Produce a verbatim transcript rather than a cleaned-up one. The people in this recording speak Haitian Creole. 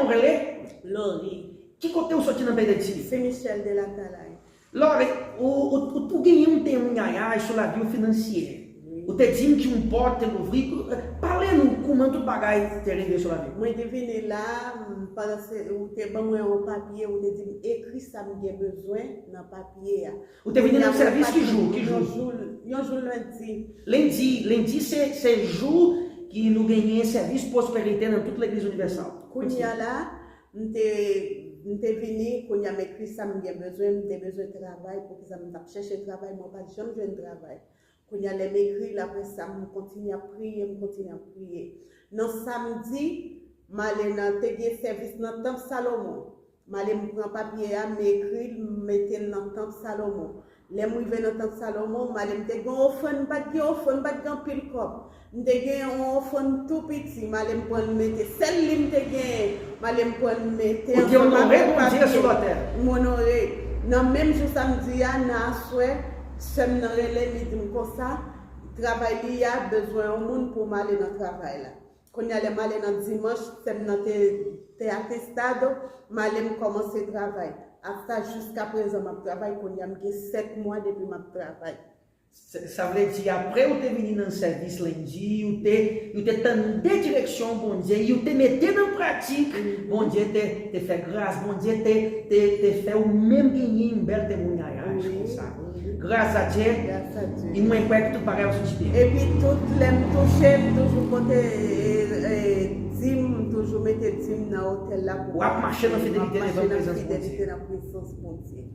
Ou rele? Lori. Ki kote ou soti nan peyi Dayiti? Sen Michel de Latalay. Lori, ou, ou, ou, ou genyen yon temwayaj sou lavi w finansyè. Ou te di m ki yon pòt te louvri. Pale nou kouman tout bagay te rive sou lavi w. Mwen te vini la, m, pandan se, ou te ban mwen yon papye, ou te di m ekri sa m gen bezwen nan papye a. Ou te vini nan sèvis ki jou? Ki jou? Yon jou lendi. Lendi, lendi se, se jou ki nou genyen sèvis pwosperite nan tout legliz inivèsal. Kounye a la, m te, m te vini, kounye a m ekri sa m gen bezwen, m te bezwen travay, poukisa m t ap chèche travay, mwen pa t janm jwenn travay. Kounye a lè m ekri l, apre sa m kontinye ap priye, m kontinye ap priye. Nan samdi, m ale nan, te gen sèvis nan tanp Salomon. M ale m pran papye a, m ekri l, m mete l nan tanp Salomon. Lè m rive nan tanp Salomon, m ale m te gen yon ofrann, m pa t gen ofrann, m pa t gen anpil kòb. M te gen yon ofrann tou piti, m ale m pran l mete. Sèl li m te genyen, m ale m pran l mete. Ou te onore Bondye sou lòtè. M onore. Nan menm jou samdi a, nan aswè, sè m nan rele m, li di m konsa, travay li a bezwen yon moun pou m ale nan travay la. Kounye a lè m ale nan dimanch, sè m nan te, te atestado, m ale m kòmanse travay. Ata jiska prezan m ap travay, kounye a m gen sèt mwa depi m ap travay. Sa vle di, apre ou te vini nan sèvis lendi, ou te, ou te tande direksyon Bondye, ou te mete nan pratik, Bondye te, te fè gras, Bondye te, te, te fè ou menm genyen yon bèl temwayaj konsa. Gras a Dye, e mwen kwè ke tout bagay ap soti byen. Epi tout lè m touche, m toujou pote dim, m toujou mete dim nan otèl la pou. W ap mache nan fidelite devan prezans Bondye. Nan prezans Bondye.